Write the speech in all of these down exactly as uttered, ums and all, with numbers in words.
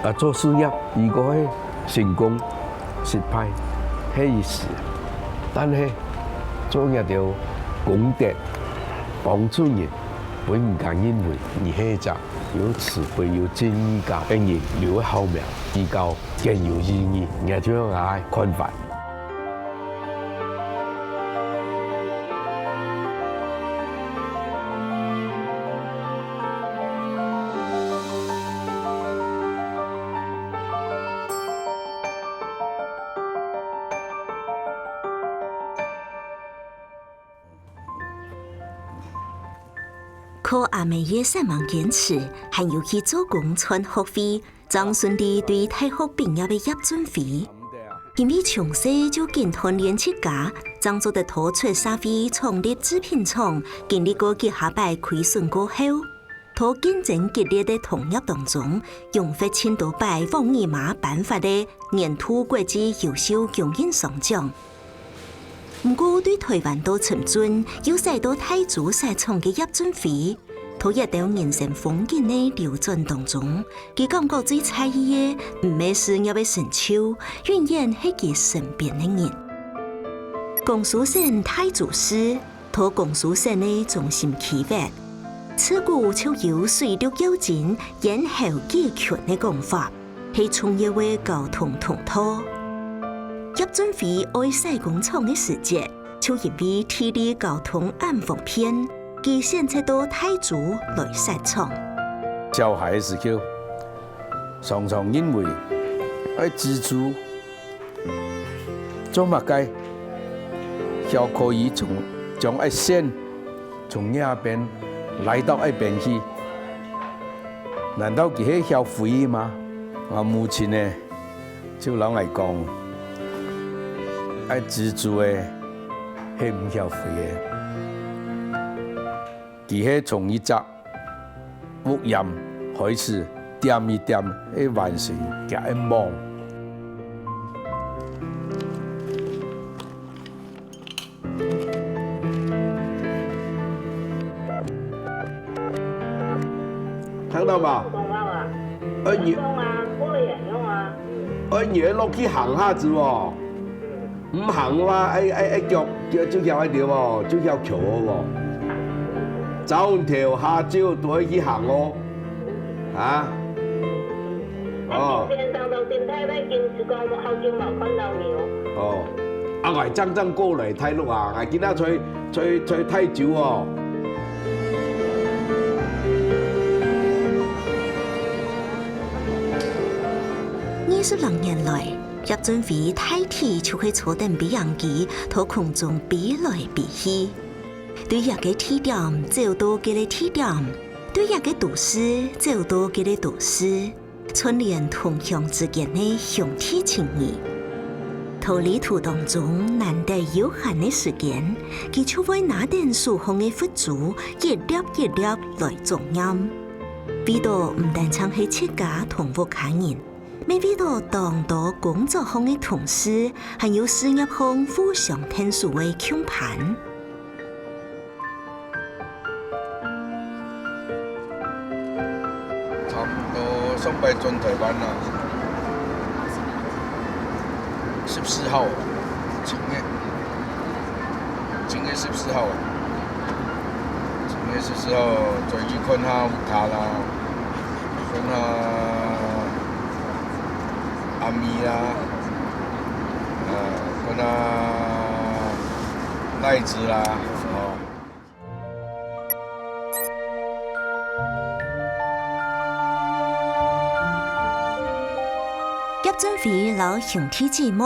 啊，做事業如果係成功、失敗，係一時，但係做這兜功德、幫助人，分人家認為你係一隻有智慧、有正義感个人，留个好名，比較更有意義。這就係𠊎个看法。 靠阿姆个煞猛堅持，還有去做工賺學費，正順利對大學畢業个葉俊輝。因為從細就緊鍛鍊自家，正做得到出社會創立製品廠，經歷過幾下擺虧損過後，在競爭激烈个行業當中，用忒盡多擺黃魚嫲頒發个年度國際優秀供應商獎。 毋過，對臺灣到深圳，又駛到大洲設廠个葉俊輝，在這兜人生風景个流轉當中，佢感覺最在意个，毋係事業个成就，永遠係佢身邊个人。江蘇省大洲市，在江蘇省个中心區域，自古就有水陸要緊，咽喉要勤个講法。 係重要个交通通道。葉俊輝愛駛工廠个時節，就因為地理交通恁方便，佢選擇到大洲來設廠。小孩个時候，常常認為愛資助做麼个，曉可以從，將愛線從這邊拉到該邊去。 難道佢係曉飛嗎？𠊎母親呢，就摎𠊎講，愛知足个，係毋曉飛个。佢係從一隻屋簷開始，點一點个完成佢个夢。 聽到嗎？二月，二月落去行下子哦。毋行个話，愛，愛，愛腳，腳就曉愛流哦，就曉翹哦。朝頭下晝都愛去行哦。啊？ 哦。哦。啊，𠊎正正過來大陸啊，𠊎今仔在，在，在大洲哦。二十零年來，葉俊輝大體就係坐等飛行機，在空中飛來飛去。對這个地點走到該个地點，對這个都市走到該个都市。 串聯同鄉之間个兄弟情誼。在旅途當中難得有閒个時間，佢就會拿等手項个佛珠，一粒一粒來裝湲。為著毋單淨係自家同屋下人，乜為著當多工作項个同事，還有事業項互相𢯭手个共伴。 差不多上擺轉臺灣啦，十四號，今月，今月十四號啊，今月十四號轉去看下屋下啦，看下阿姆啦，啊，看下倈仔啦，哦。 葉俊輝摎兄弟姊妹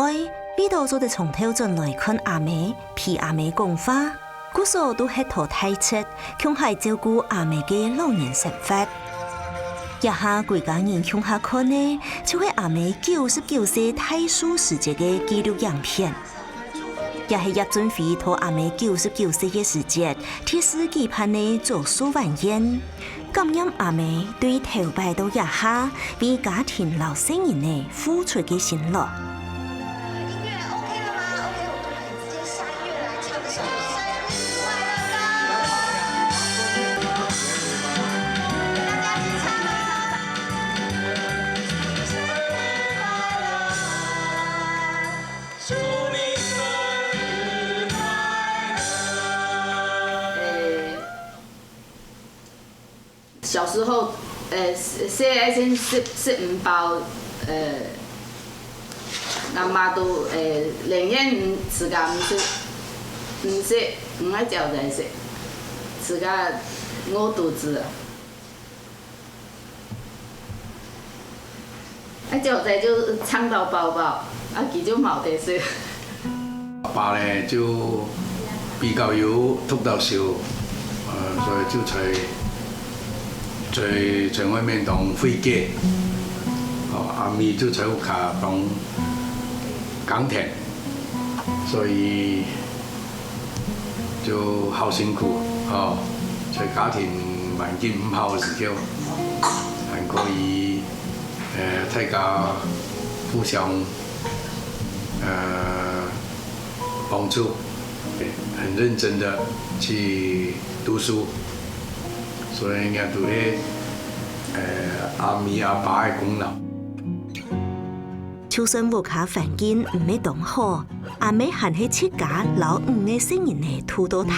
為著做得長透轉來看阿姆，陪阿姆講話，故所都歇到大直，共下照顧阿姆个老年生活。這下歸家人共下看个，就係阿姆九十九歲大壽時節个紀錄影片。 也係葉俊輝在阿姆九十九歲个時節，特事舉辦个早壽晚宴，感念阿姆對頭擺到這下為家庭摎細人仔付出个辛勞。音樂OK了嗎？OK，我們可以直接下音樂來唱生日快樂歌。大家一起唱哦。小時候，呃，細，細个時食，食毋飽，呃，阿嬤都，呃，寧願自家毋食，毋食，毋愛叫人食，自家餓肚子啊。 啊，就，這就撐到飽飽，啊，佢就無得食。阿爸呢，就比較有獨到手，呃，所以就在，在，在外面當會計，哦，阿姆就在屋下當耕田。 所以就好辛苦哦，在家庭環境毋好个時候，還可以，呃，大家互相，呃，幫助，很認真的去讀書，所以應該都係，呃，阿姆阿爸个功勞。 就算屋下環境毋係當好，阿姆還係自家摎五個細人仔渡到大，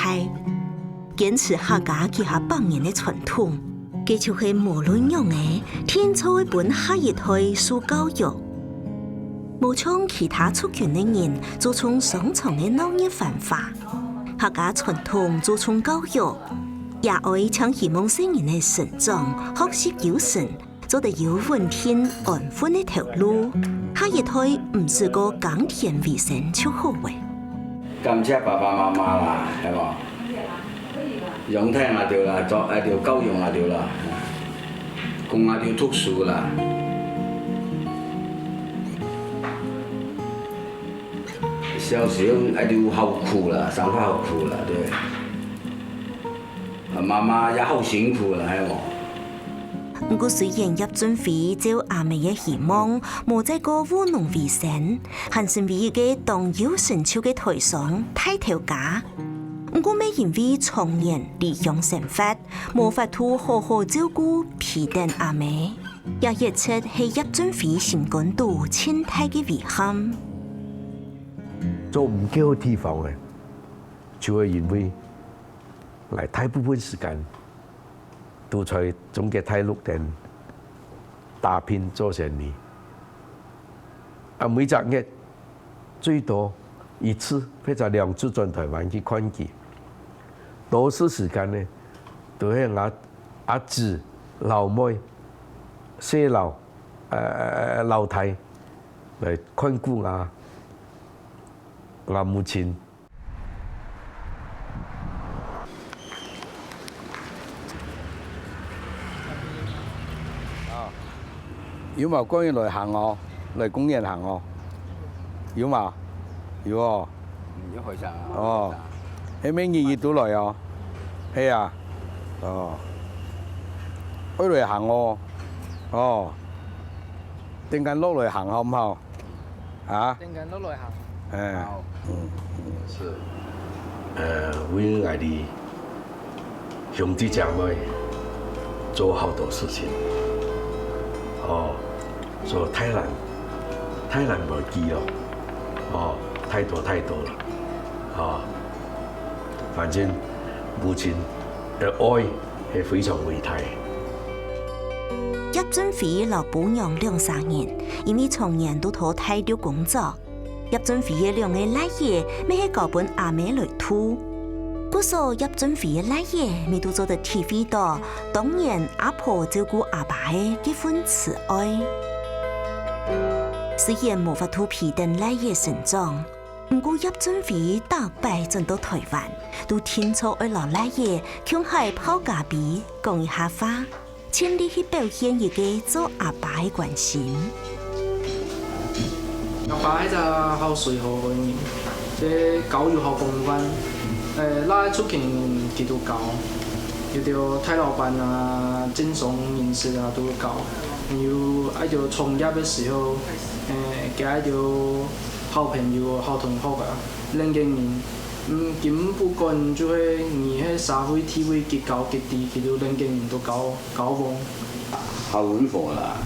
堅持客家幾下百年个傳統，佢就係無論仰仔，定著愛分下一代受教育。無像其他族群个人注重商場个鬧熱繁華，客家傳統注重教育，爺哀淨希望細人仔成長，學習有成， 做得有穩定安穩个頭路，下一代毋使過耕田為生就好咧。感謝爸爸媽媽啦，係無？養大𠊎兜啦，做，𠊎兜教養𠊎兜啦，供𠊎兜讀書啦。小時候𠊎兜好苦啦，生活好苦啦，對。啊，媽媽也好辛苦啦，係無？ 毋過雖然葉俊輝照阿姆个希望，無再過務農為生，還成為一個當有成就个台商大頭家。毋過乜因為長年離鄉生活，無法度好好照顧皮等阿姆，這一切係葉俊輝心肝肚盡大个遺憾。做毋夠地方个，就係因為𠊎大部分時間 都在中國大陸等打拼做生意。啊，每隻月最多一次或者兩次轉台灣去看佢。多數時間呢，都係𠊎阿姊、老妹、細佬、呃，老弟來看顧𠊎，𠊎母親。 有無過年來行哦？來公園行哦？有無？有哦。有回想啊？哦，係每日日都來哦？係啊。哦，愛來行哦？哦，等間落來行好毋好？ 啊？等間落來行。哎，好。嗯，嗯。係，呃，為𠊎兜兄弟姊妹做好多事情。哦，做太難，太難忘記了。哦，太多太多了。哦，反正母親的愛 係非常偉大。葉俊輝摎餔娘兩儕人，因為長年都在大陸工作，葉俊輝个兩個倈仔乜係交分阿姆來渡。故所葉俊輝个倈仔乜都做得體會到，當年阿婆照顧阿爸个該份慈愛。雖然無法度陪等倈仔成長， 毋過葉俊輝逐擺轉到台灣，都定著愛摎倈仔共下泡咖啡，講一下話，盡力去表現一個做阿爸个關心。阿爸係隻好水好个人，這交友好廣泛，呃，哪出去佢都交，有兜大老闆啊、政商人士啊都交，有愛兜創業个時候，呃，佢愛兜 好朋友、好同學啊，恁个人，嗯，根本不管就係你係社會地位幾高幾低，佢兜恁个人都交，交往。好文化啦，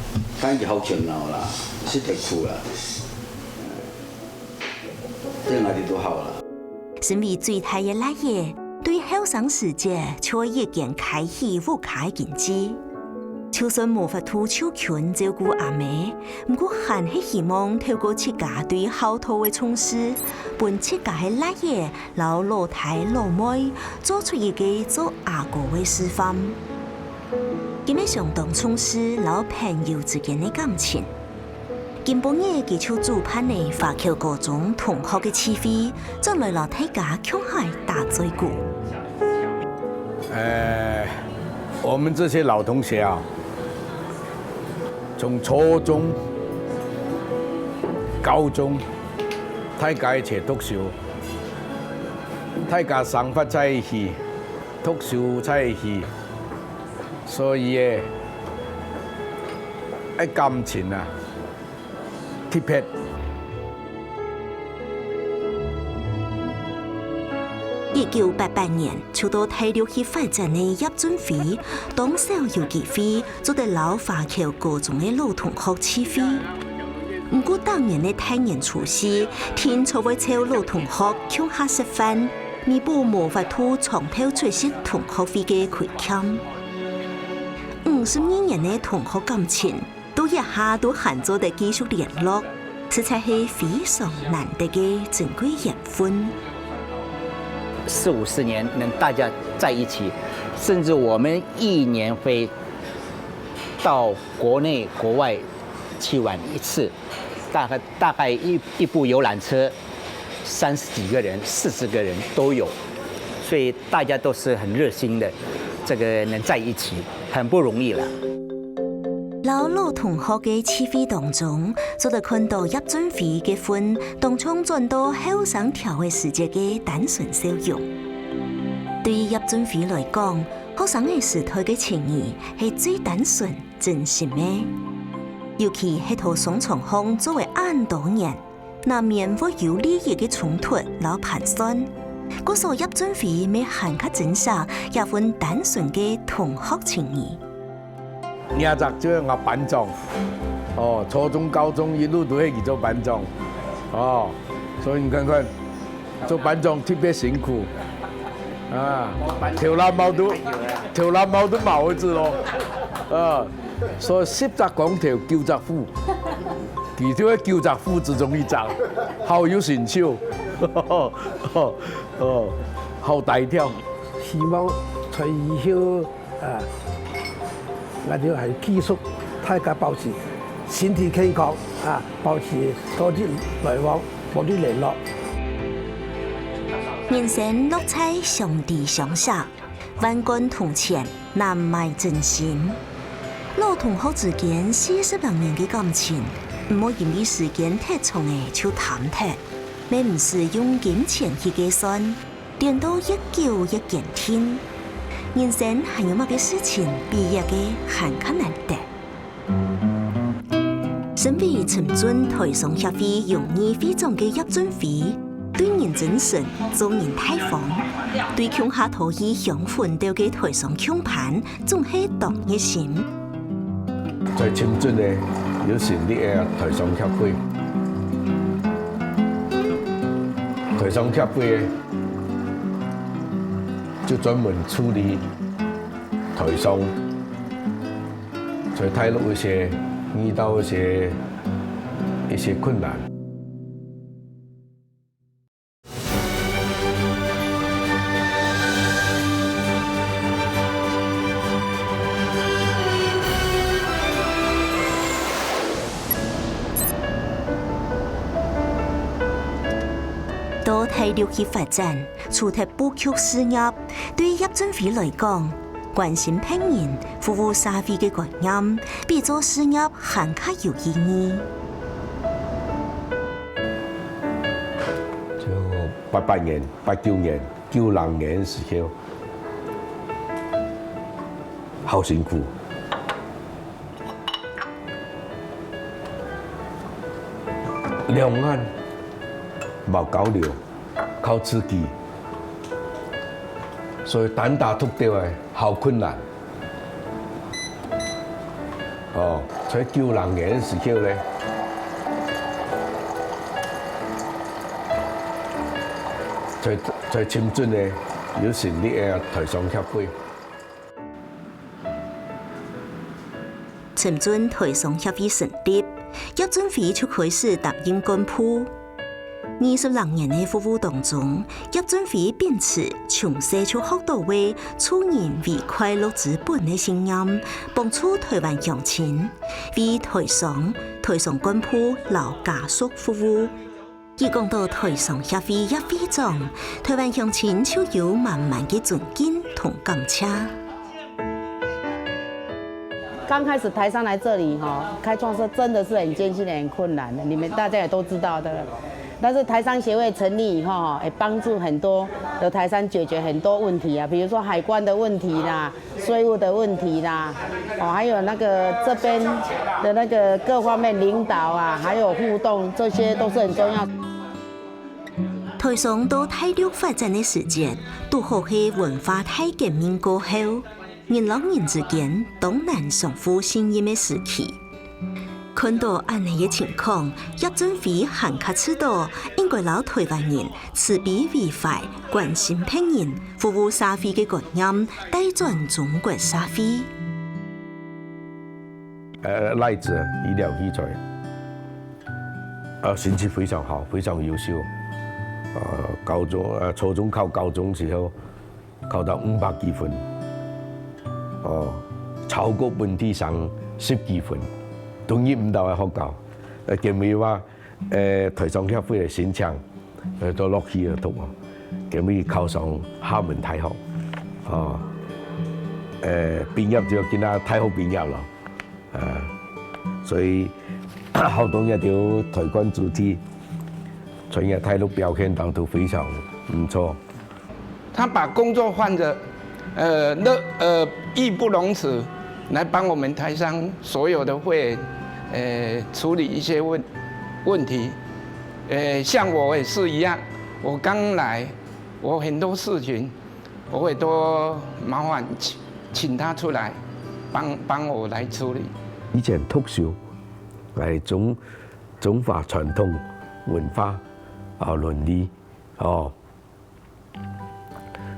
但係好熱鬧啦，食得苦啦，對𠊎兜都好啦。身為最大个倈仔，佢後生時節就已經開始屋下經濟，就算無法度就近照顧阿姆，毋過還係希望透過自家對孝道个重視，分自家个倈仔摎老弟老妹做出一個做阿哥个示範。佢乜相當重視摎朋友之間个感情。 今晡日佢就主辦了華僑高中同學个聚會，轉來摎大家共下打嘴鼓。呃，我們這些老同學啊，從初中、高中，大家一起讀書，大家生活在一起，讀書在一起，所以，欸，感情啊， 特別。一九八八年，就到大陸去發展个葉俊輝，當少有機會做得摎華僑高中个老同學聚會。毋過，當年个大年初四，定著會湊老同學共下食飯，彌補無法度長透出席同學會个虧欠。五十二年个同學感情， 到這下都還做得繼續聯絡，實在係非常難得个珍貴緣分。四五十年能大家在一起，甚至我們一年會到國內國外去玩一次，大概，大概一，一部遊覽車，三十幾個人、四十個人都有，所以大家都是很熱心的，這個能在一起，很不容易了。 摎老同學个聚會當中，做得看到葉俊輝該份當像轉到後生條个時節个單純笑容。對於葉俊輝來講，學生个時代个情誼係最單純、真心个。尤其係在商場項做个恁多年， 難免會有利益个衝突摎盤算。故所葉俊輝乜還較珍惜這份單純个同學情誼。這隻就係𠊎班長，哦，初中、高中一路都係佢做班長，哦，所以你看看，做班長特別辛苦，啊，頭那毛都，頭那毛都毛一隻咯，啊。 所以十隻光頭九隻虎，佢就係九隻虎之中一隻，好有成就，哦，好大條。希望在以後，啊，𠊎兜還繼續大家保持身體健康，啊，保持多啲來往，多啲聯絡。人生樂在相知相惜， 萬貫銅錢難買真心。老同學之間四十零年个感情，毋好因為時間忒長了就淡忒，乜毋使用金錢去計算，連到越久越堅定。人生還有麼个事情比這個還較難得？ 身為深圳台商協會榮譽會長个葉俊輝，對人真誠，做人大方，對共下討去鄉奮鬥个台商共伴，總係當熱心。在深圳呢，有成立个台商協會。台商協會呢，就專門處理台商 在大陸一些，遇到一些，一些困難。到大陸去發展，除忒布局事業，對葉俊輝來講， 關心別人、服務社會个觀念，比做事業還較有意義。就八八年、八九年、九零年時候，好辛苦。兩岸無交流， 靠自己，所以單打獨鬥个好困難。哦，在九零年个時候呢，在，在深圳呢，有成立个台商協會。陳俊台商協會成立，葉俊輝就開始擔任幹部。二十零年个服務當中，葉俊輝秉持從細就學到个助人為快樂之本个信念，幫助台灣鄉親，為台商、台商幹部摎家屬服務。 一講到台商協會葉會長，台灣鄉親就有滿滿个尊敬同感謝。剛開始台商來這裡哈，開創社真的是很艱辛的、很困難的，你們大家也都知道的。但是台商協會成立以後，也幫助很多的台商解決很多問題啊，比如說海關的問題啦，稅務的問題啦，哦，還有那個這邊的那個各方面領導啊，還有互動，這些都是很重要。台商到大陸發展个時節，堵好係文化大革命過後，人摎人之間當難相互信任个時期。看到恁呢个情況，葉俊輝還較知道應該摎台灣人慈悲為懷、關心別人、 服務社會个觀念帶轉中國社會。呃，賴子醫療器材，呃，成績非常好，非常優秀。呃，高中呃初中考高中時候，考到五百幾分，哦，超過本地生十幾分，都入毋到个學校。呃，結尾話，呃，台商協會个申請，呃，都落去了讀哦，結尾考上廈門大學，哦，呃，畢業就今仔大學畢業了。 啊，所以好多人都台灣子弟，在這大陸表現到都非常毋錯。他把工作換得，呃，樂呃義不容辭，來幫我們台商所有的會員，呃，處理一些問問題。呃，像我也是一樣，我剛來，我很多事情，我會多麻煩請請他出來幫幫我來處理。以前讀書，來中中華傳統文化啊倫理哦，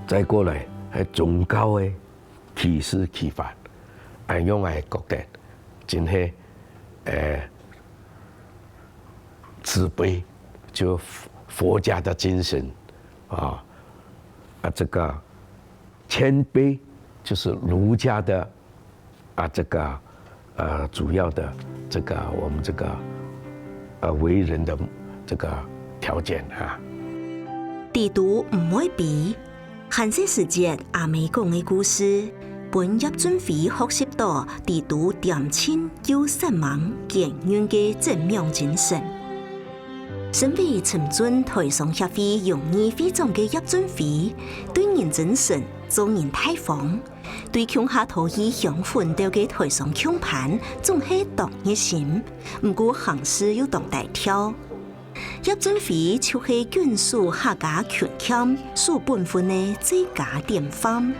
再過來還宗教个啟示啟發，恁樣个覺得真係，誒，慈悲就佛家的精神啊，啊這個謙卑就是儒家的啊這個呃主要的這個我們這個呃為人的這個條件啊。知都毋會比，還細時節阿姆講个故事，分葉俊輝學習到知都恬靜又煞猛堅韌个正面精神。身為深圳台商協會榮譽會長个葉俊輝，對人真誠、做人大方， 對共下討異鄉奮鬥个台商共伴總係當熱心，毋過行事又當低調。葉俊輝就係堅守客家勤儉、守本分个最佳典範。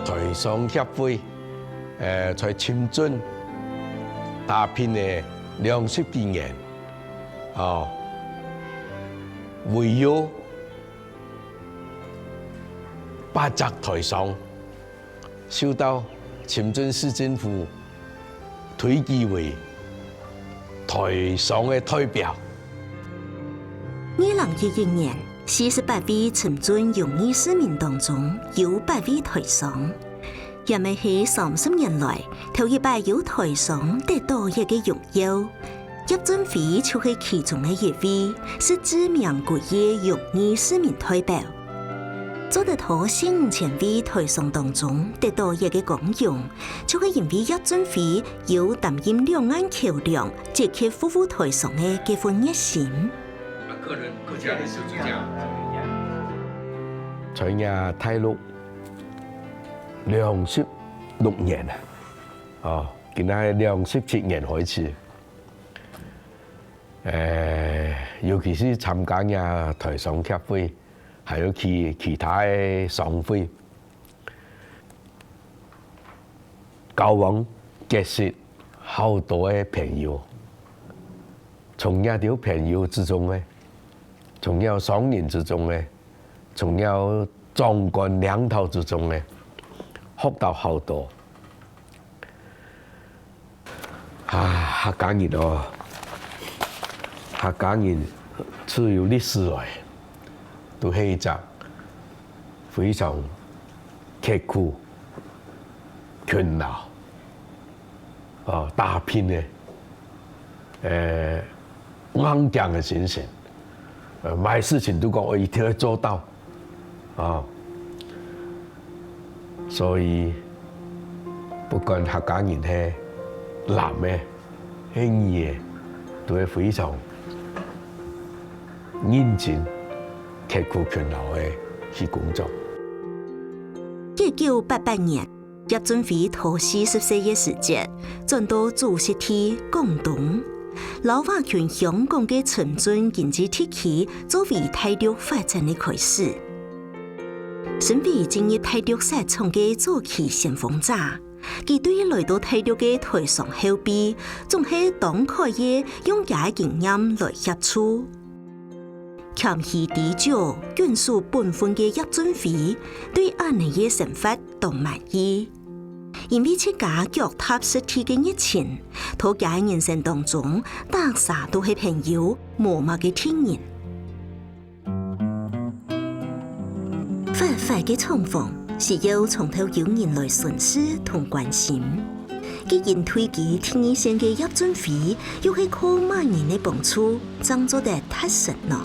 台商協會，呃，在深圳打拚个兩十幾年，哦，唯有八隻台商 受到深圳市政府推舉為台商个代表。二零一一年，四十八位深圳榮譽市民當中有八位台商，也乜係三十年來頭一擺有台商得到這个榮耀。 葉俊輝就係其中个一位，係知名國際榮譽市民代表。做得到四五千位台商當中得到這个光榮，就係因為葉俊輝有擔任兩岸橋樑，積極服務台商个這份熱心。客人客家的十字架。在這大陸兩十六年啊，哦，今仔兩十七年開始。 呃，尤其是參加這台商協會，還有其其他个商會，交往結識好多个朋友，從這兜朋友之中呢，從這商人之中呢，從這壯觀領導之中呢，學到好多。啊，客家人哦，客家人自有歷史來，都係一隻非常刻苦、勤勞、哦，打拼个，呃，硬頸个精神。呃，麼个事情都講，我一定會做到。 啊。所以，不管客家人係男个、係女个，都係非常認真、刻苦勤勞个去工作。一九八八年， 葉俊輝頭四十歲个時節，轉到祖籍地廣東，摎華僑香港个深圳經濟特區作為大陸發展个開始。身為進入大陸設廠个早期先鋒者，佢對來到大陸个台商後輩，總係當開个用厥个經驗來協助。 謙虛低調、堅守本分个葉俊輝對恁呢个生活當滿意，因為自家腳踏實地个熱情，在厥个人生當中，逐儕都係朋友，無麼个敵人。闊闊个廠房，需要長透有人來巡視同關心。 既然退居第二線个葉俊輝，又係靠麼人个幫助，正做得踏實呢？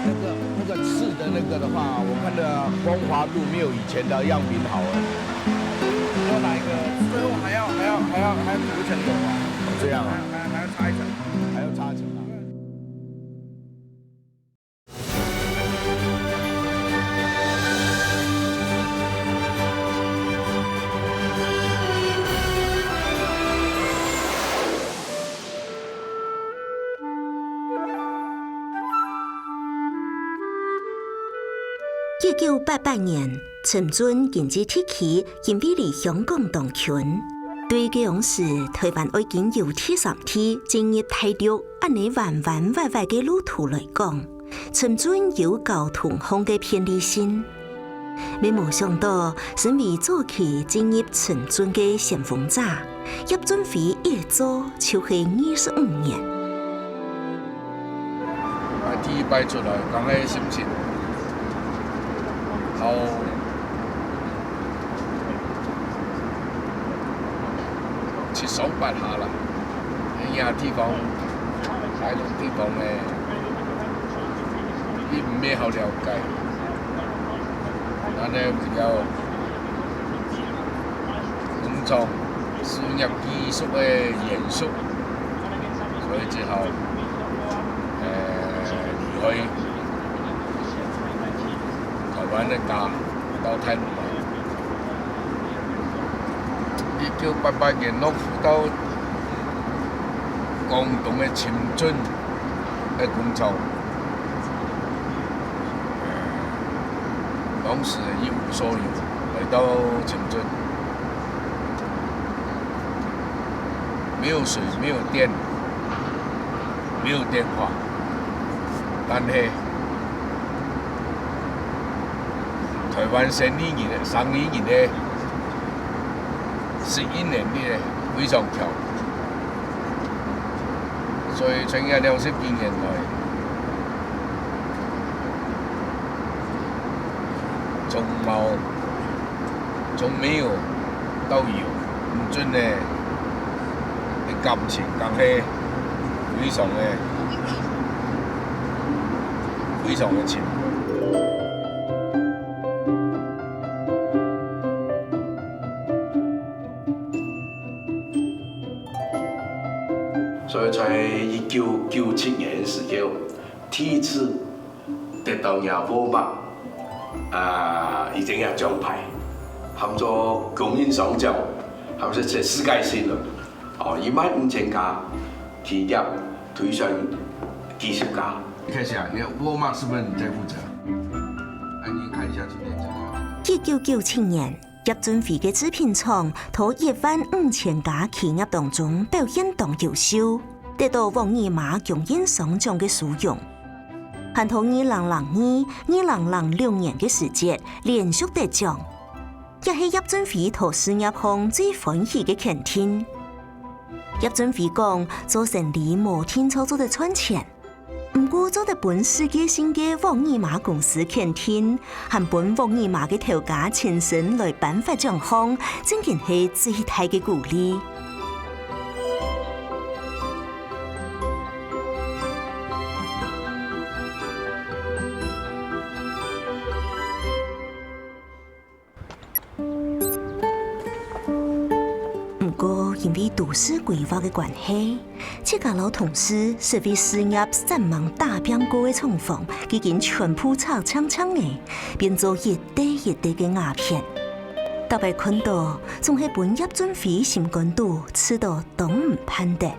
那個，那個刺的那個的話，我看的光滑度沒有以前的樣品好了。要哪一個？最後還要，還要，還要，還要塗一層油啊？哦，這樣啊。還，還，還要擦一層。還要擦一層啊。 一九八八年，深圳經濟特區因為離香港當近，對該央時臺灣愛經由第三地進入大陸恁呢彎彎歪歪个路途來講， 深圳有交通項个便利性。乜無想到，身為早期進入深圳个先鋒者，葉俊輝一做就係二十五年。啊，第一擺出來，講个心情，好 七上八下啦。哎呀，地方，該種地方呢，你毋係好了解。咱呢，為了工廠事業技術个延續，所以只好，呃，離開臺灣个家，到大陸來。 一九八八年落戶到廣東个深圳个工廠，當時一無所有，來到深圳，沒有水，沒有電，沒有電話，但係 臺灣生意人个，生意人个適應能力呢，非常強。所以，像這六十幾年來，從無，從沒有到有，毋準呢，个感情，講係非常个，非常个深。 所以在一九九七年个時候，第一次得到若Walmart，啊，一等个獎牌，喊做供應商獎，喊做全世界性个。哦，一萬五千家企業推選幾十家。一開始啊，那個Walmart是不是你在負責？哎，您看一下今天這個。一九九七年， 葉俊輝个製品廠在一萬五千家企業當中表現當優秀，得到沃爾瑪供應商獎个殊榮。還在二零零二、二零零六年个時節連續得獎，也係葉俊輝在事業項最歡喜个肯定。葉俊輝講，做生理無定著做得賺錢，毋過做得分世界性个沃爾瑪公司肯定，還分沃爾瑪个頭家親身來頒發獎項，正經係最大个鼓勵。 毋過，因為都市規劃个關係，自家摎同事識為事業煞猛打拚過个廠房，已經全部拆淨淨仔，變做一垤一垤个瓦片。逐擺看著，總係分葉俊輝心肝肚試著當毋盼得。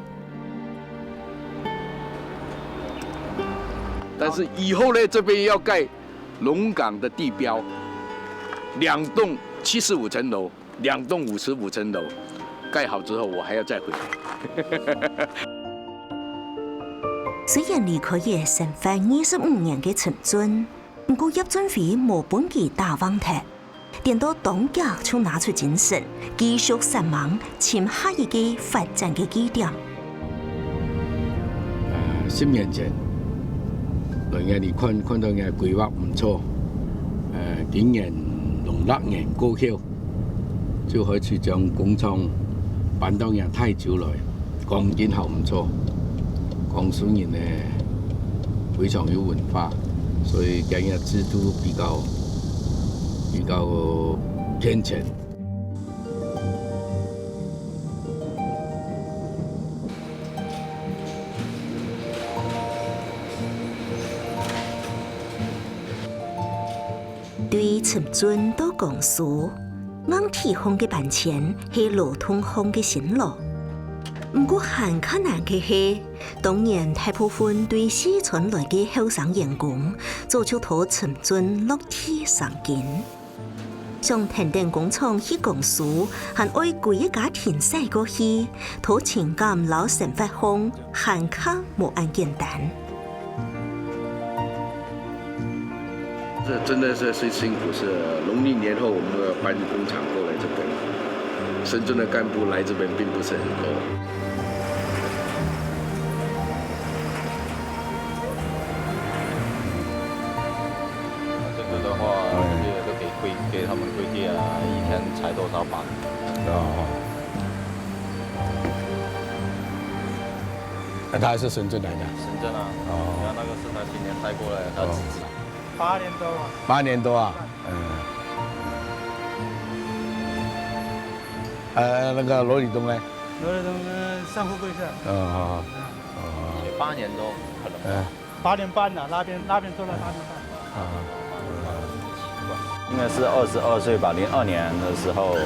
但是以後呢，這邊要蓋龍崗的地標，兩棟七十五層樓，兩棟五十五層樓，蓋好之後，我還要再回來。雖然離開了生活二十五年个陳俊，毋過葉俊輝無分佢打橫忒。 顛倒當遽就拿出精神，繼續煞猛尋下一個發展个據點。呃，十年前，來𠊎這看，看著𠊎規劃毋錯，呃，今年農曆年過後，就開始將工廠搬到𠊎大洲來。 講真好毋錯，廣東人呢非常有文化，所以佢个制度比較，比較健全。 對陳俊到江蘇，硬體項个搬遷係勞動項个辛勞。毋過還較難个係，當年大部分對四川來个後生員工，早就在陳俊落地生根。想跈等工廠去江蘇，還愛歸一家庭徙過去，在情感摎生活項還較無恁簡單。 這真的是，是辛苦，是農曆年後我們要搬工廠過來這邊。深圳的幹部來這邊並不是很多。這個的話，這些都給規，給他們規定啊，一天裁多少把。哦。那他是深圳來的？深圳啊。哦。那那個是他今年派過來，他侄子。 八年多啊。八年多啊，嗯。呃，那個羅立東呢？羅立東，呃，上富貴社。哦，好，好。哦。八年多，可能。嗯。八年半了，那邊，那邊做了八年半。啊。應該是二十二歲吧，零二年的時候，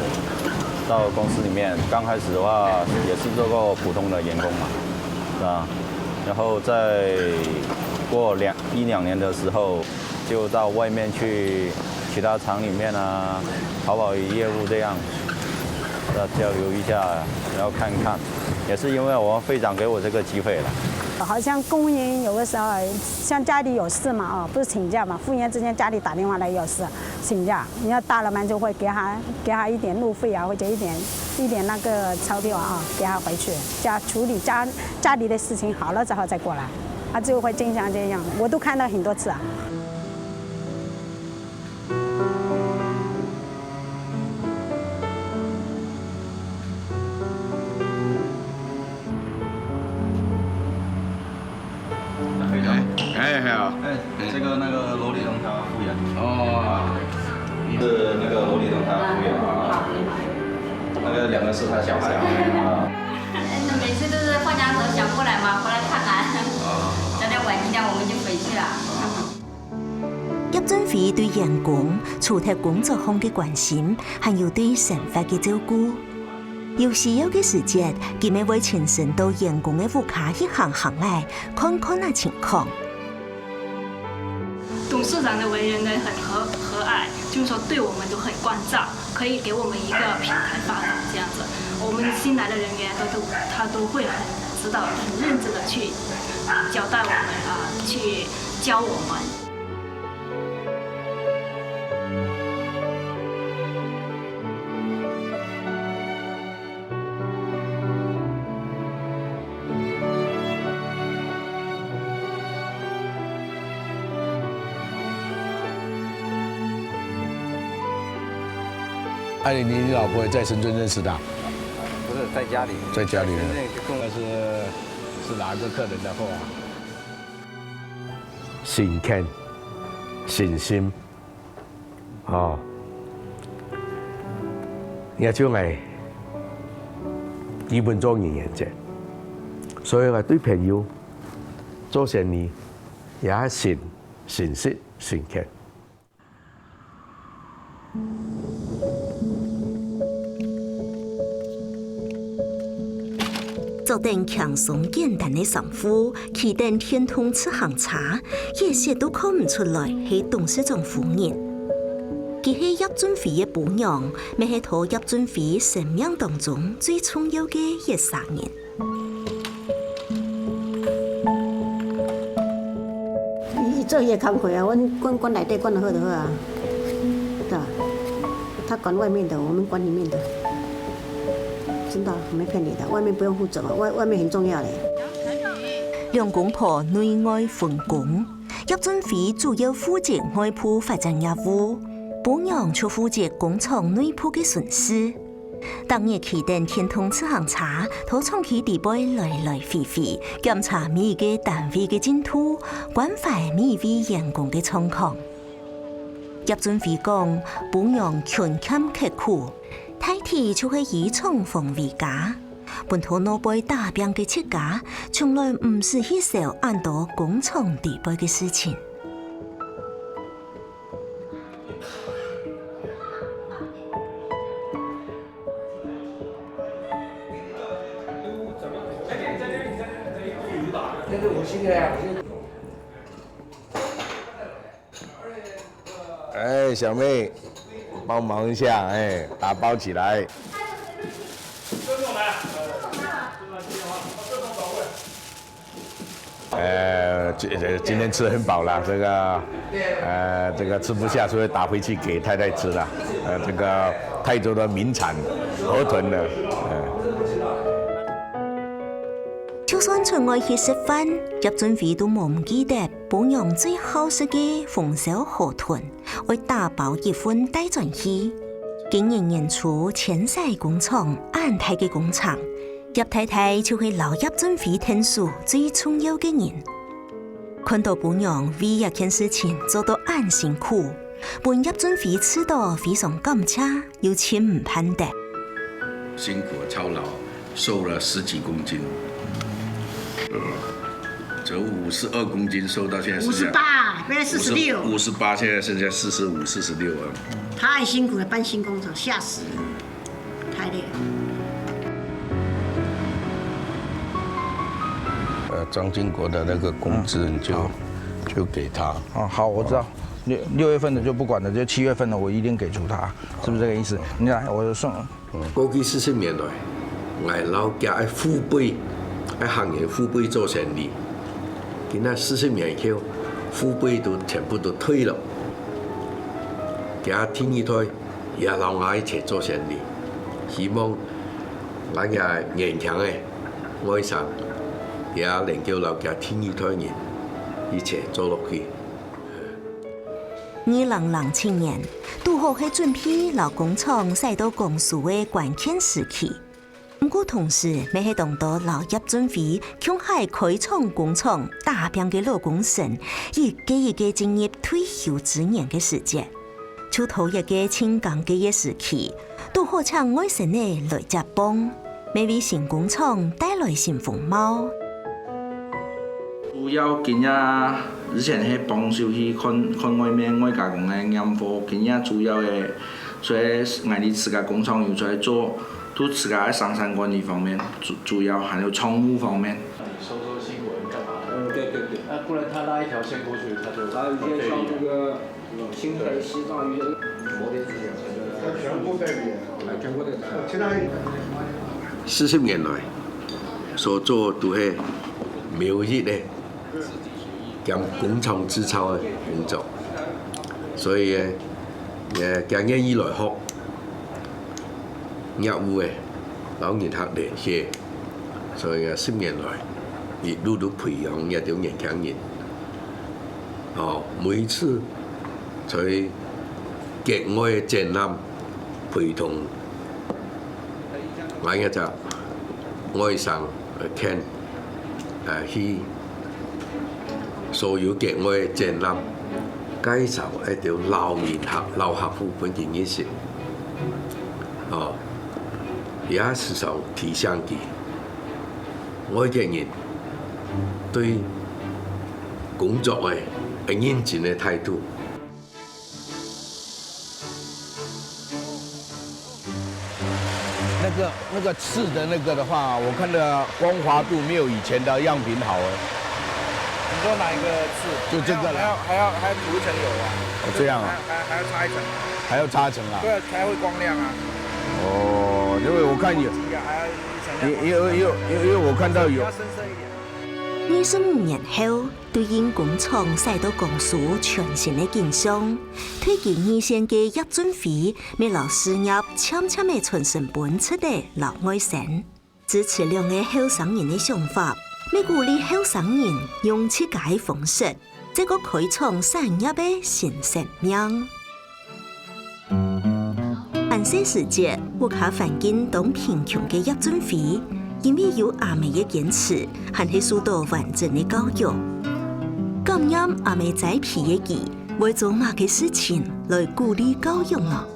到公司裡面，剛開始的話也是做過普通的員工嘛，是吧？然後再過兩，一兩年的時候， 就到外面去其他廠裡面啊，跑跑業務這樣，要交流一下，然後看看。也是因為我們會長給我這個機會了。好像工人有的時候，像家裡有事嘛，哦，不是請假嘛，忽然之間家裡打電話來有事，請假，你要大老闆就會給他，給他一點路費啊，或者一點，一點那個鈔票啊，給他回去，叫他處理家，家裡的事情好了之後再過來。 他就會經常這樣，我都看到很多次啊。哎，哎，好。哎，這個那個羅立東他復員。哦。是那個羅立東他復員啊。那個兩個是他小孩啊。每次都是放假的時候想過來嘛，回來看看。哦。早點晚一點我們就回去了。 葉俊輝對員工除忒工作項个關心，還有對生活个照顧。有需要个時節，佢乜會親身到員工个屋下去行行仔，看看啊情況。董事長的為人呢，很和，和藹，就是說對我們都很關照，可以給我們一個平台發展這樣子。我們新來的人員，他都，他都會很知道、很認真的去交代我們啊，去教我们。艾琳，你老婆也在深圳认识的啊？不是在家里，在家里现在就跟我是是拿着客人的货啊。诚恳、诚心，哦，也就𠊎基本做人原则，所以𠊎對朋友、做生意也誠誠實誠懇。 著等輕鬆簡單个衫褲，騎等電動自行車，一息都看毋出來係董事長夫人。佢係葉俊輝个餔娘，乜係在葉俊輝生命當中最重要个一儕人。 伊做伊个工課啊，阮管管內底管得好就好啊，對吧？他管外面的，我們管裡面的。真的，我沒騙你的，外面不用負責嘛，外外面很重要嘞。兩公婆內外分工，葉俊輝主要負責外部發展業務，餔娘就負責工廠內部个巡視。 逐日騎等電動自行車，在廠區裡背來來回回，檢查每一個單位个進度，關懷每一位員工个狀況。葉俊輝講，餔娘勤儉刻苦，大體就係以廠房為家，分在外背打拚个自家，從來毋使去愁恁多工廠裡背个事情。 哎，小妹，帮忙一下，哎，打包起来。 呃，这这今天吃很饱了，这个，呃，这个吃不下，所以打回去给太太吃了。呃，这个泰州的名产河豚呢，呃。就算出外去食飯，葉俊輝都無毋記得餔娘最好食个紅燒河豚，愛打包一份帶轉去。今年年初遷徙工廠，恁大个工程， 葉太太就係摎葉俊輝𢯭手最重要个人。看到餔娘為這件事情做到恁辛苦，分葉俊輝試著非常感謝又盡毋盼得。辛苦操勞，瘦了十几公斤，从五十二公斤瘦到现在剩下五十八，现在四十六。五十八，现在剩下四十五、四十六啊。他很辛苦的搬新工厂，吓死人，太累了。呃，张经国的那个工资你就、就给他。哦，好，我知道。六六月份的就不管了，就七月份的我一定给足他，是不是这个意思？你来，我送。过去四十年来，𠊎摎佢个父辈，个行业父辈做生意，今仔四十年後，父辈都全部都退了，佢第二代也摎𠊎一齊做生意，希望𠊎个年輕个外甥也能夠摎佢第二代人一齊做落去。 二零零七年，堵好係準備摎工廠徙到江蘇个關鍵時期。毋過同時，乜係當多摎葉俊輝共下開廠工廠打拚个老工程，一個一個進入退休之年个時節。就在這個盡艱个時期， 堵好請外省人來接棒，乜為新工廠帶來新風貌。主要今仔以前係幫手去看看外面外加工个驗貨，今仔主要个，所以𠊎兜自家工廠有出來做，就自家个生產管理方面主主要，還有倉務方面。收收西瓜，你幹嘛？嗯，对对对。那不然他拉一条线过去，他就他有些像那个。 新培西藏鱼，摩天之前全部在里面，全部在里面。四十年來，所做都係苗栗个，兼工廠製造个工作。所以呢，也，佢願意來學業務个，摎人客聯繫。所以啊，十年來，一路都培養這兜年輕人。哦，每一次在國外个展覽，陪同𠊎這隻外甥，呃，Ken，呃，去所有國外个展覽，介紹一兜老人客、老客戶分佢認識。哦，也時常提醒佢，外國人對工作个，个認真个態度。 那個，那個刺的那個的話，我看的光滑度沒有以前的樣品好欸。你說哪一個刺？就這個啦。還要，還要，還要塗一層油啊。哦，這樣啊。還要，還要，還要擦一層。還要擦一層啊。對啊，才會光亮啊。哦，因為我看有，還要塗一層亮。因為，因為，因為，因為我看到有。要深色一點。二十五年後， 對因工廠徙到江蘇全新个景象，退居二線个葉俊輝，乜摎事業漸漸仔傳承分出仔摎外甥。支持兩個後生人个想法，乜鼓勵後生人用自家个方式，再過開創產業个新生命。 還細時節，屋下環境當貧窮个葉俊輝，因為有阿姆个堅持，還係受到完整个教育。感念阿姆栽培个佢，會做麼个事情來鼓勵教育呢？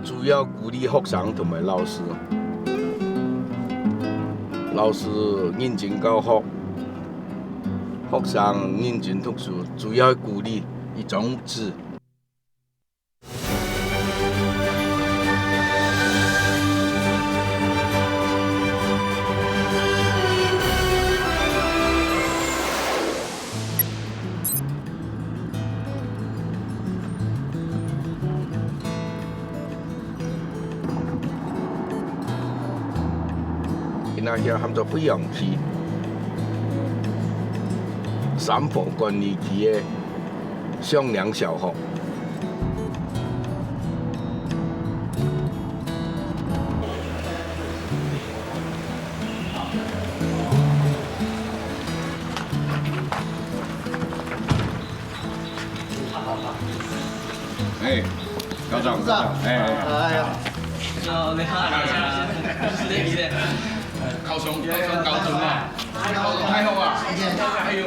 主要鼓勵學生同埋老師。老師認真教學， 學生認真讀書，主要鼓勵一種字。該下喊做惠陽區三和管理區个向陽小學。 哎，校長，校長，哎，哎，哎。哎呀。你好，你好。高雄，高雄，高雄啊，高雄太好啊，哎呦。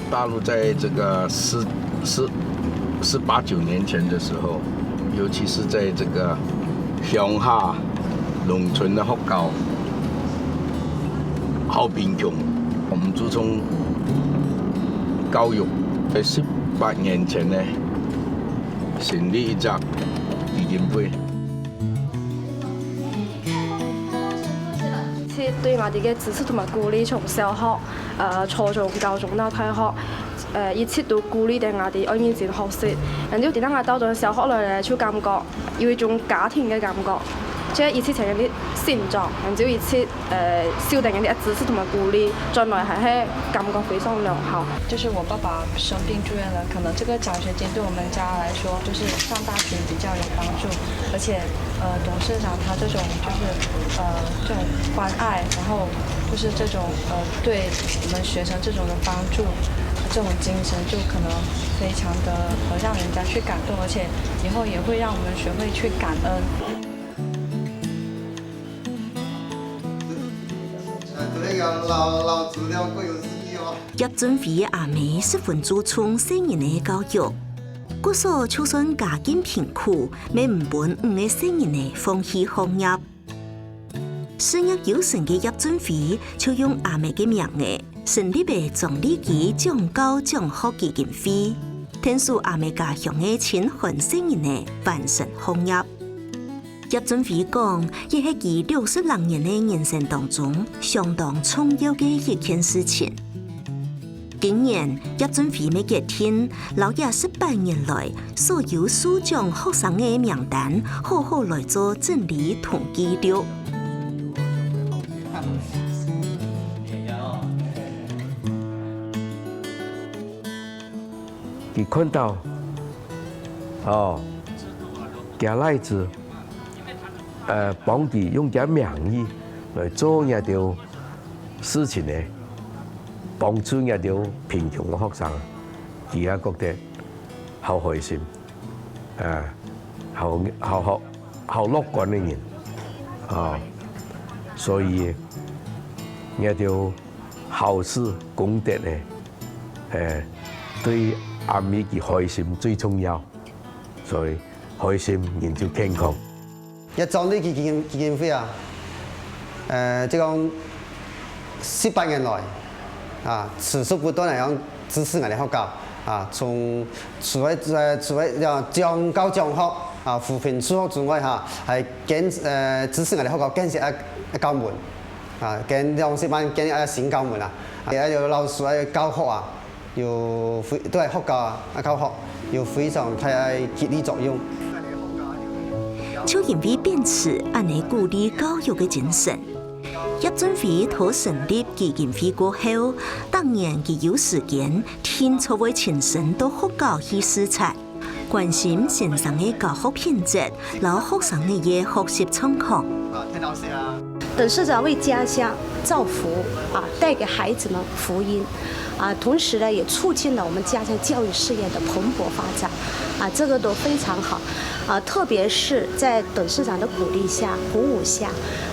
大陸在這個十，十，十八九年前的時候，尤其是在這個鄉下農村的學校， 好貧窮。我們注重教育，在十八年前呢，成立一隻基金會。其實對𠊎兜个支持同埋鼓勵，從小學、呃，初中、高中到大學，呃，一直都鼓勵等𠊎兜愛認真學習。然後等到𠊎兜到小學來咧，就感覺 有一種家庭个感覺，這一切全人的成長，還有一切，呃，受到人的支持同埋鼓勵，轉來還係感覺非常良好。就是我爸爸生病住院了，可能這個獎學金對我們家來說，就是上大學比較有幫助，而且，呃，董事長他這種就是，呃，這種關愛，然後就是這種，呃，對我們學生這種的幫助，這種精神就可能非常的，呃，讓人家去感動，而且 以後也會讓我們學會去感恩。葉俊輝个阿姆十分注重細人个教育，故所就算家境貧苦，乜毋分五個細人仔放棄學業。 事業有成个葉俊輝就用阿姆个名仔，成立了張麗基獎教獎學基金會，𢯭手阿姆家鄉个清寒細人仔完成學業。葉俊輝講，這係佢六十零年个人生當中相當重要个一件事情。 今年，葉俊輝乜決定，摎這十八年來所有受獎學生个名單，好好來做整理同記錄。佢看到，哦，厥倈子，呃，幫佢用厥名義來做這兜事情呢，幫助這兜貧窮个學生，佢也覺得好開心，啊，好，好，好，好樂觀个人，啊，所以這兜好事功德呢，誒，對阿姆佢開心最重要。 所以開心人就健康。這獎勵基金基金會啊，呃，就講十八年來啊，持續不斷來講支持𠊎兜學校啊，從除了呃除了講獎教獎學啊，扶貧助學之外哈，還建呃支持𠊎兜學校建設啊校門啊，建兩十萬建啊新校門啊，還有老師啊教學啊。 有非，對學校啊，啊教學有非常大个激勵作用。就因為秉持恁呢鼓勵教育个精神，葉俊輝討成立基金會過後，逐年佢有時間，定著會親身到學校去視察，關心先生个教學品質，摎學生个學習狀況。啊，田老師啊。 董事长为家乡造福啊，带给孩子们福音啊，同时呢，也促进了我们家乡教育事业的蓬勃发展啊，这个都非常好啊。特别是在董事长的鼓励下、鼓舞下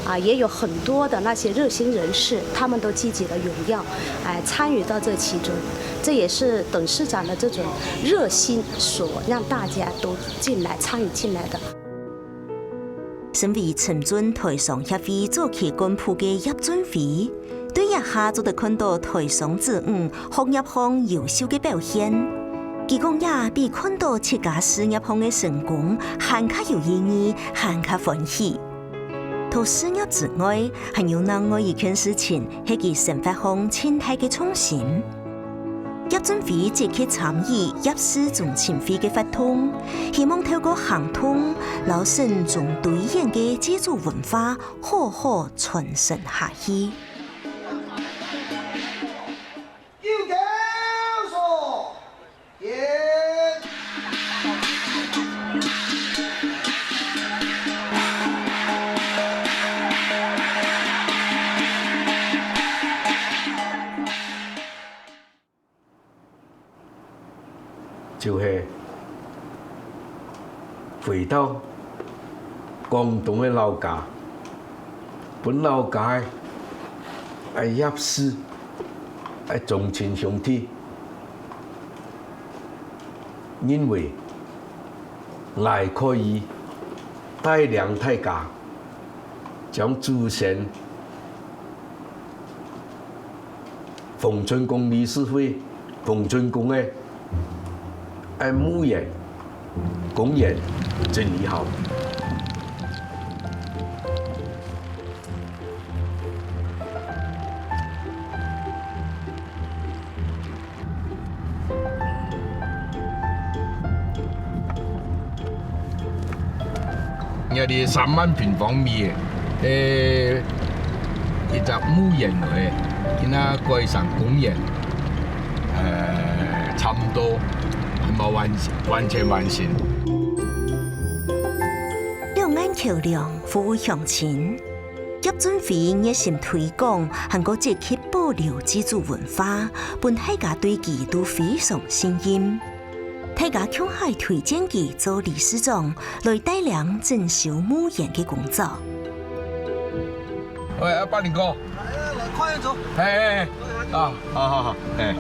啊，也有很多的那些热心人士，他们都积极的涌要，哎，参与到这其中。这也是董事长的这种热心所让大家都进来参与进来的。 身為陳俊台商協會早期幹部个葉俊輝，對這下做得看到台商子女學業項優秀个表現。佢講這比看到自家事業項个成功還較有意義，還較歡喜。除事業之外，還有另外一件事情係佢生活項盡大个重心。 葉俊輝積極參與葉氏宗親會个活動，希望透過行動，摎省中堆演个祭祖文化好好傳承下去。就係回到廣東个老家，分老家个葉氏个宗親兄弟，認為𠊎可以帶領大家將祖先 馮春公理事會、馮春公个，哎，墓園、公園整理好。這裡三萬平方米个，誒，一隻墓園來，今下改成公園，誒，差毋多還無完，完全完成。兩岸橋樑，服務鄉親。 葉俊輝熱心推廣，還過積極保留祭祖文化，分大家對佢都非常信任。大家共下推薦佢做理事長，來帶領整修墓園个工作。喂，啊，八零哥。來，來，快點走。哎，哎，哎，啊，好，好，好，哎。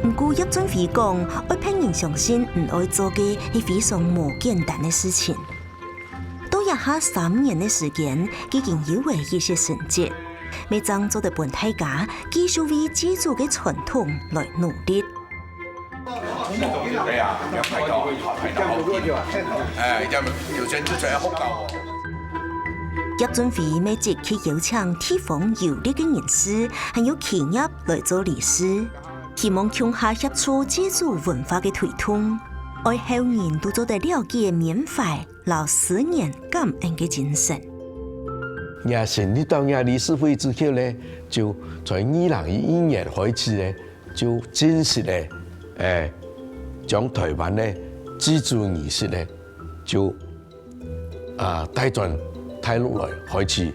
毋過葉俊輝講，愛別人相信你愛做个係非常無簡單个事情。 到這下三年个時間，已經有了一些成績，乜正做得分大家繼續為祭祖个傳統來努力。哎呀，要拍到，拍到好近。哎，這樣有錢就才要好搞哦。葉俊輝乜積極邀請地方有力个人士，還有企業來做理事，希望共下協助祭祖文化个推動，愛後人都做得了解緬懷 摎思念感恩个精神。𠊎成立到𠊎理事會之後呢，就在二零一一年開始呢，就正式个，誒，將臺灣个祭祖儀式呢，就啊帶轉大陸來開始。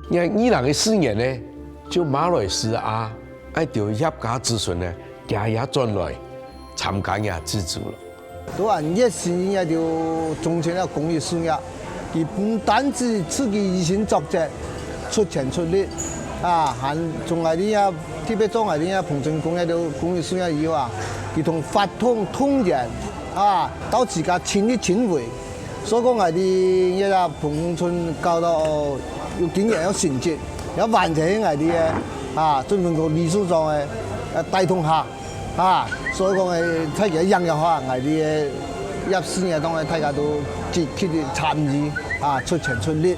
然後二零一四年呢，就馬來西亞愛兜葉家子孫呢，佢也轉來參加這祭祖了。 都恁熱心个就忠誠个公益事業，佢毋單止自己以身作則，出錢出力，啊，還從𠊎兜啊，特別做𠊎兜啊彭村公益个公益事業以後啊，佢同發動動員啊，到自家親力親為，所以講𠊎兜个啊彭村搞到有經驗、有成績、有完成𠊎兜个啊，就能夠理事長个呃帶動下。 啊，所以講誒，大家影響下，𠊎兜个業事業當中，大家都積極个參與啊，出錢出力。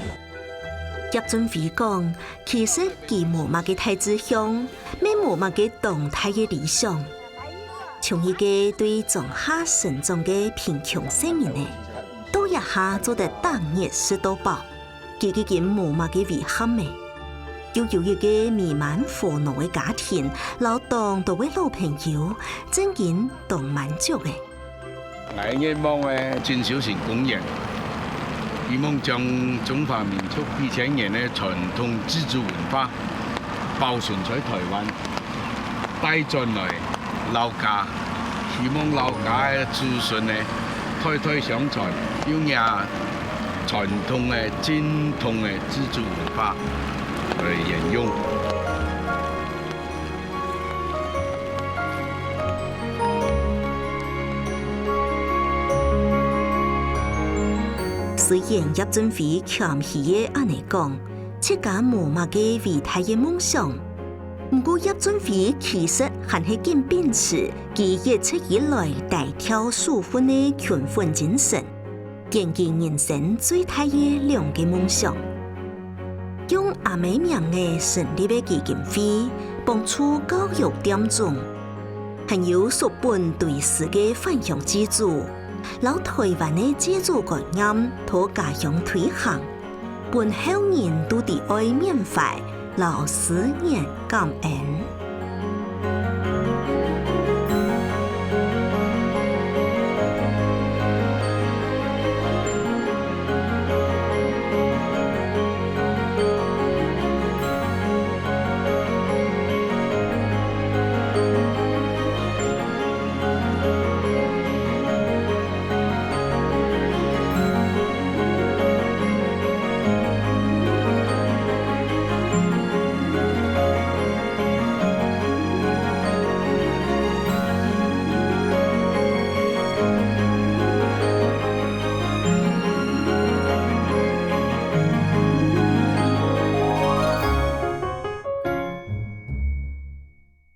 葉俊輝講，其實佢無麼个大志向，乜無麼个當大个理想。像一個對莊下成長个貧窮細人仔，到這下做得逐日食到飽。 佢已經無麼个遺憾了，又有一個美滿和樂个家庭，摎當多个老朋友，真經當滿足了。𠊎个願望呢，進修成公園，希望將中華民族幾千年个傳統祭祖文化保存在臺灣。 帶轉來老家，希望老家个子孫呢，代代相傳，用這傳統个、正統个祭祖文化來沿用。雖然葉俊輝謙虛个恁仔講，自家無麼个偉大个夢想， 毋過葉俊輝其實還係緊秉持佢一直以來帶到受訓个勤奮精神，堅持人生最大个兩個夢想。用阿姆名仔成立个基金會，幫助教育店眾，還有叔本堆屎个返鄉祭祖，摎臺灣个祭祖觀念到家鄉推行。 分後人都知愛緬懷摎思念感恩。